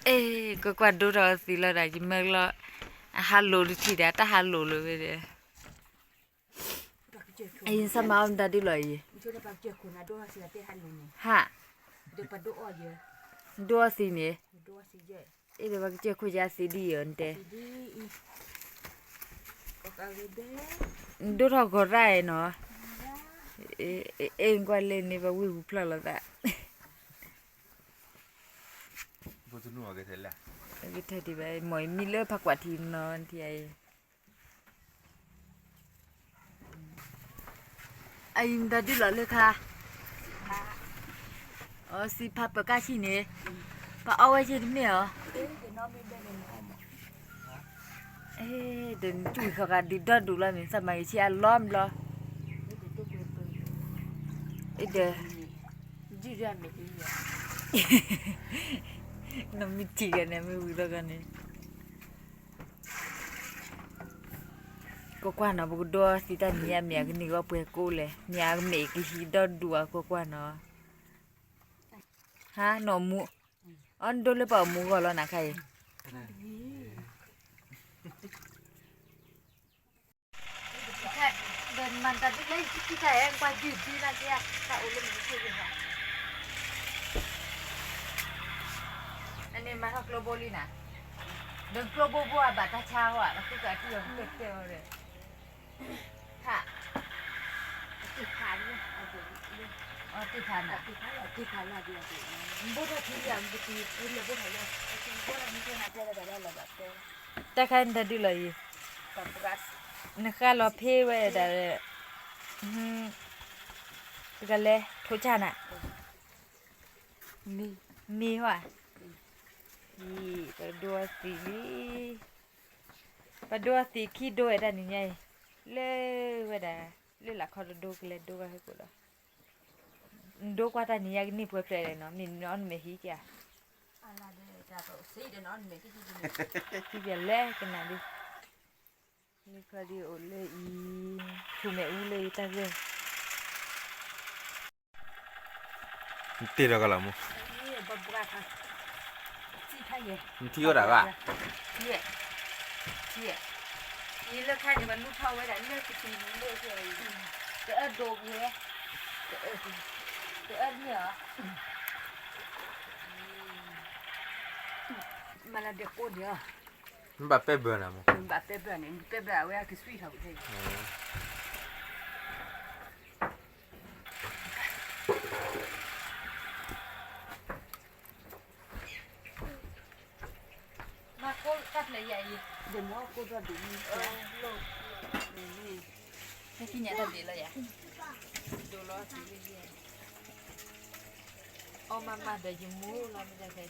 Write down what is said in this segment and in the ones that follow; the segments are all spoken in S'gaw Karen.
အဲ ကွၢ်ကွၢ်ဒိၣ်ထီၣ်အသံလီၤဒီး ယမၢကလီၤ အဟးလိာ်တထံၣ်ဒီး တၢ်ဟးလိာ်လၢၤဝဲဒီး အံၤ သးမၤအီၣ်မတၤဒုလီၤအံၤ ဟး ဒိၣ်အီၣ်သံန့ၣ် အဲ ဒီးပကစၢၢ်ခိၣ်ယါသံဒ်အံၤအီၤနတဲ ဒိၣ်ထီၣ်ဂီၤရၣ်အံၤနီၤ အဲ ကွၢ်လၢန့ၣ် ပဝံၢ်ပူၤဖျီၣ်လိာ်သး ဂ့ၤထဲဒံးဘၣ် မ့ၢ်မံလၢဖးကွၢ်ထံနီၤ ထံအံၤ အံၤမတၤဒုလီၤလၢခါ အစံးဖးပၢၤကၢ်ဆံၣ်န့ၣ် ပအီၣ်ဝဲဆ့တမ့ၢ်အီၤ ဒီးနတူၢ်ဃီၤဃာ်ဒုးဒီဒူၣ်လီၤန့ၣ် သးမၤဂ့ၤဆ့အလီၤဘျီ ဒီး နီၢ်မံထံၣ်ဂၤန့ၣ် မ့ၢ်ဝံၤလီၤဂၤန့ၣ် ကွၢ်ကွၢ်နီၤ ပကဒိသံတၢ်နံၤညါ မ့ၢ်အကန့ၢ်ဂီၢ်ပှဲၤကိးလဲၣ် မ့ၢ်အကမ့ၢ်ကဟံးဒီဒူၣ်အကွၢ်ကွၢ်နီၤ ဟါ နီၢ်မူ အီၣ်ဒိလၢပှၤအမူဂီၢ်လီၤနၤခါအံၤ ဒီးမၤတၢ်ဒ်လဲၣ် ယထံၣ်တၢ်အဲၣ်ကွၢ်ယုၢ်ဒ်လၢက့ၤ တၢ်အိၣ်လၢမ့ၢ်တ့ၢ်ဂ့ၤဘၣ် အန့ၣ်မၤထီၣ်ကျိဘိလံနၤ ဒီးကျိဘိဘိအဘၣ်တၢ်ဆါဟီၣ် အဃိကအတုၢ်အကတၢၢ်တဲအီၤဒီး ဟး အတုၢ်ဖးနၤ ဘိထီၣ်ထံယၤ ဘိထီၣ်ထံယၤ တၢ်ခါနတၢ်ဒုးလီၤအံၤ နဃါလီၤဖ့ဝဲဒၣ် တကလဲၤထိးဆၣ်နၤ မ့ၢ်ဝဲ ပဒိသံးလံ ပဒိသံးခံဒိဝဲတၢ်နံၤညါအံၤ လၢဝဲဒၣ် လၢလာ်ခီတဒိကလဲၤဒိဝဲဟဲကိးဒီး နဒိကွၢ်တၢ်နံၤညါကန့ၢ်ပှဲၤဖျဲးလဲၣ်နီၤ မ့ၢ်နအီၣ်နမဲာ်ဟံးက့ၤဧါ ဟံးက့ၤလဲၣ်ကနၣ်ဒ် လၢခီဒ်အိၣ်လၢအံၤ ထူၣ်မဲာ်အူလၢအံၤတၢ်ဂ့ၢ် နတ့ၢ်ဒီးကလီၤမူ နထံၣ်ဝဲဒၣ်ဘၣ် ယလၢခါန့ၣ် ပလူထီၣ်ဝဲဒၣ်လၢကတုၤလၢအံၤ တအၢဒိးဝဲ တအၢန့ၣ်အီၤ မၤလၢဒဲးကိးန့ၣ်အီၤ နဘၣ်ပဲဘၢနၤမူ နဘၣ်ပဲဘၢန့ၣ် နပဲဘၢအဝဲအကသွံၣ်ထီၣ်ဝဲ မၤကိးတၢ်ဖျဲးယၤအံၤ ဒ်မ့ၢ်ကိးထီၣ်ဒ်အံၤ ဟဲက့ၤညါတၢ်ဘျုးလီၤယၤ ဒိးလီၤ အီၣ်မၤမၤဒီးယမူလီၤ မ့ၢ်တၢ်ဖဲ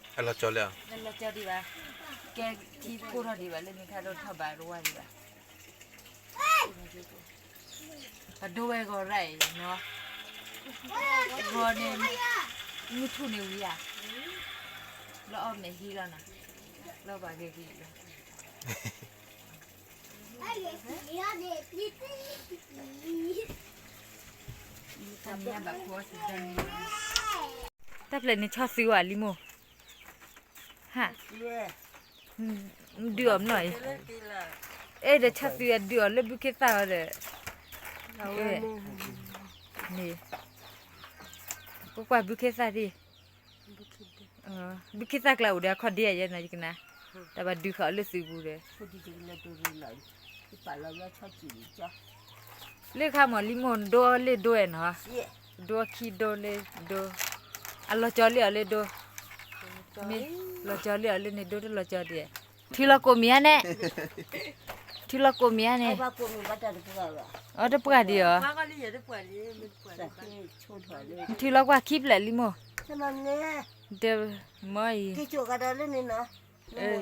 အလီၤကၠီလံဧါ လီၤကၠီဒံးဘၣ် ကဲထံကိးထီၣ်ဒံးဘၣ် လၢမ့ၢ်ခါဒိၣ်ထီၣ်ဘၣ်တဝါဒံးဘၣ် ပဒိဝဲဂီၤရၣ်အံၤနီၤ ဂီၤန့ၣ် မုၢ်ထူၣ်န့ၣ်ဝံၤဧါ လၢအီၣ်မဲာ်ဟံးလီၤနီၤ လၢပှၤက့ၤက့ၤလီၤ တၢ်ဖျဲးန့ၣ်ဆီသုဝဲလံမိၢ် ဟး ဒုးအီၤမနီၤအံၤ အဲၣ်ဒီးဆီသုအဒုးအီၤလၢဘုခ့သၣ်အီၤဒီး န့ၣ် ကွၢ်ကွၢ်ဘုခ့သၣ်ဒံး ဘုခ့သၣ်ကျါအိၣ်ဒီးအခီၣ်ဒ့ယဲနီၤ ယကနၣ် တၢ်ဘၣ်ဒုးဃာ်အီၤလၢသုးပူၤဒီး လၢခါမ့ၢ်လံမိၢ်ဒိလၢဒိဝဲနီၤ ဒိခံဒိလၢဒိ အလီၤကၠီလံအီၤလၢဒိ မ့ၢ်လီၤကၠီလံအီၤလၢန့ၣ် ဒိတလီၤကၠီဒံး ထံလီၤကိးမံၤဧါန့ၣ် ထံလီၤကိးမံၤဧါန့ၣ် အတပှၢ်ဒံးအီၤ ထံလီၤကွၢ်ခံဖျၢၣ်လံမိၢ် တမီၤအံၤ နလိၣ်ဃ့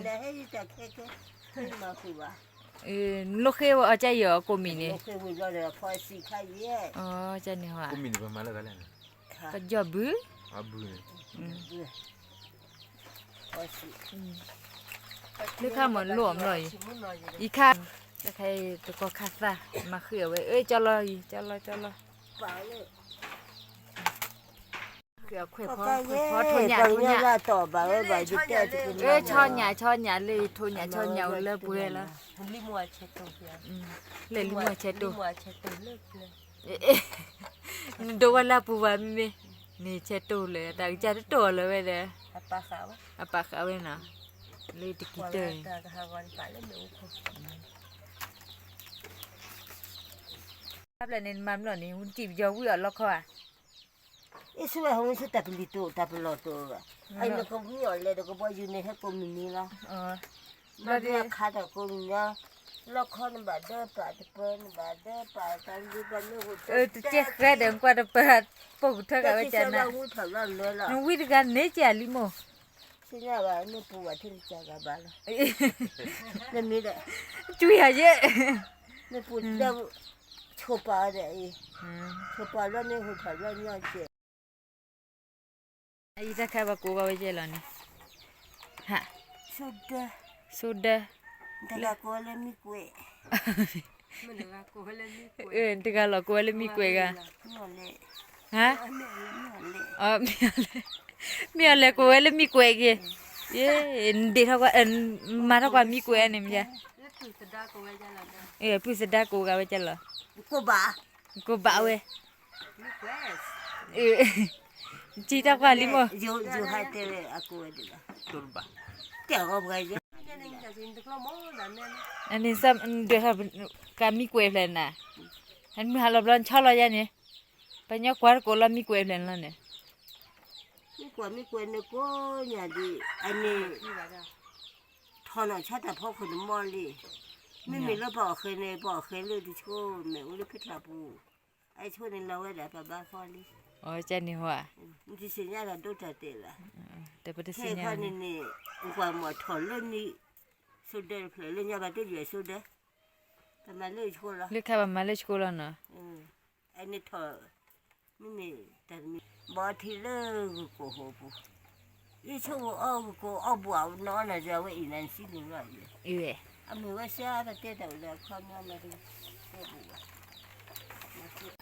ဝဲအီၤကါအံၤအီၤကိးမံၤန့ၣ် ကန့ၣ်ဟီ ပယီၤဘု လၢခါမ့ၢ်လိၣ်အီၤမနီၤအံၤ အံၤခါ တခါအံၤတကီၢ်ခါသၣ် မၤဃ့အဝဲ အၢ ကၠီလီၤအံၤ ကၠီလီၤ ကၠီလီၤ ခွဲးဖီ ခွဲးဖီ ထိၣ်ညၣ် ထိၣ်ညၣ် အတီၢ်ဘၣ်ဝဲဘၣ် ယတဲတက့ၢ် ဆီညၣ် ဆီညၣ်လၢ ထိၣ်ညၣ်ဆီညၣ်အိၣ်လၢပှဲၤလီၤ, လၢလံမိၢ်အဆဲးတိၢ်, နဒိးဝဲလၢအပူၤဘၣ်မ့မ့ၢ်, န့ၣ်ဆဲးတိၢ်လၢ တၢ်ကစၢ်တတိၢ်အီၤလၢၤဝဲဒီး, အပာ်ဃာ်ဝဲနီၤ, လၢတကံၢ်တၢၢ် ဘၣ်ဖျၢၣ်န့ၣ် နမၤမ့ၢ်လီၤန့ၣ် ဝံတံၢ်ပယီၤဝံအီၤလီခီဧါ, အ့ၣ် ဆူဝဲဟီ ဆူတၢ်ပလံၤတိၢ် တၢ်ပလီၢ်တိၢ်, အံၤနကမံအီၤလဲၣ် နကဘီယူၤန့ၣ် ဟဲကိးမုၢ်နံၤလီၤ, ဘျီဒုးအခါတၢ်ကိးမုၢ်နံၤ, လီခီနဘၣ်ဒၢပာ်တပၢ နဘၣ်ဒၢပာ်တၢ်လံ ပှၤမ့ၢ်ဟိၣ်တကဲဃဲဒီး နကွၢ်တပၢ ပိာ်ကထၢဃာ်ဝဲကနၤ, နဝံတဂၤန့ၣ်ကလံမိၢ်, သ့ၣ်ညါဘၣ် မ့ၢ်ပူၤဘၣ်ထဲတကးဂၤဘၣ်လီၤ, နမ့ၢ်ဒီး, ကွံာ်ယၤယဲၢ်, မ့ၢ်ပူၤဒီး, ဆိပာ်အီၤဒီးအံၤ, ဆိပာ်လီၤမ့ၢ်ဟိၣ်ထီၣ်လီၤညီကဲး အံၤတၢ်ခါပှၤကိးဂၤဝဲယဲၢ်လီၤန့ၣ်, ဟး, ဆိဒၢ, ဆိဒၢ, တဂၤကိးဝဲလၢမံကွဲး, တဂၤလီၤကိးဝဲလၢမံကွဲးဂၤ, ဟါ, မ့ၢ်အီၤလဲၤကိးဝဲလၢမံကွဲးဂ့ၤ, ယဲ, နဒ့ထီၣ်ကွၢ်, မၤထီၣ်ကွၢ်မံကွဲးန့ၣ်မ့ၢ်ယါ, ပုၢ်သဒါကိးဂၤဝဲကလီၤ, ကိးဘၣ်, ကိးဘၣ်ဝဲ ထံတၢ်ကွၢ်လံမိၢ်, အန့ၣ်ဒွဲၣ်ထီၣ်ကးမံကွဲးဖျဲၣ်နၤ, မုၢ်ဟါလီၤဘျီနဆီလီၤယါန့ၣ်, ပှၤညီကွၢ်တကိးလီၤမံကွဲးဖျဲၣ်န့ၣ်လီၤန့ၣ်, မံကွဲးမံကွဲးန့ၣ်ကိးညါဒံး, အန့ၣ် ထီၣ်နီၢ်ဆါတၢ်ဖီခိၣ်န့ၣ်မီၢ်လံ, မ့မ့ၢ်လၢပှၤအီၣ်ဃဲၤန့ၣ် ပှၤအီၣ်ဃဲၤလၢတဆိ မ့ၣ်အူလၢဖ့ထၣ်ပူၤ, အဆိန့ၣ်လီၤဝဲဒၣ်ပှၤဘါဃီလံ, န့ၣ်, နတသ့ၣ်ညါတၢ်ဒိတၢ်တဲာ်ဘၣ်, ထဲခီန့ၣ်န့ၣ်, ကွၢ်မီၢ်ထီၣ်လၢနံၣ်, ဆိဒၢတဖျၢၣ်လၢညါဘၣ်တယွဲၢ်ဆိဒၢ, ပမၤလၢဆိလီၤ, လၢခါပမၤလၢဆိလီၤနီၤ, အန့ၣ်ထီၣ် မ့မ့ၢ်တၢ်တမံၤ, ဘီထံလၢဂုၢ်ကိာ်ဟိၣ်ပူၤ, ယဆိကမိၣ်အီၣ်ဂုၢ်ကိာ်အီၣ်ဘှီးနီၢ်နီၢ် ယဝဲအံၤနၤနစံးန့ၣ်လီၤ, အမ့ၢ်ဝဲစၢ်ပတဲတၢ်အိၣ်ဒီးအခီပညီမ့ၢ်တ,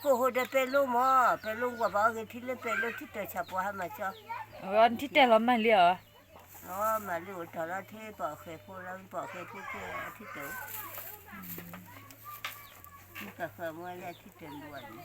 ကိာ်ဟိၣ်ဒီးပဲၤလိမၢ်, ပဲၤလိကွၢ်ပှၤအီၣ်ဂ့ၤထံလၢပဲၤလိထံတၢၢ်ဆၣ်ပှၤဟါမၢ်ကၠီ, ထံတဲာ်လီၤမၢ်လံအီၤ မၤလၢအိၣ်တၢ်လီၤထဲပှၤဃဲၤဖိလီၤ ပှၤဃဲၤဖိကဲထံတၢၢ်, မ့ၢ်ကဃၢၤမ့ၢ်လၢထံတၢၢ်လူၤအီၤန့ၣ်,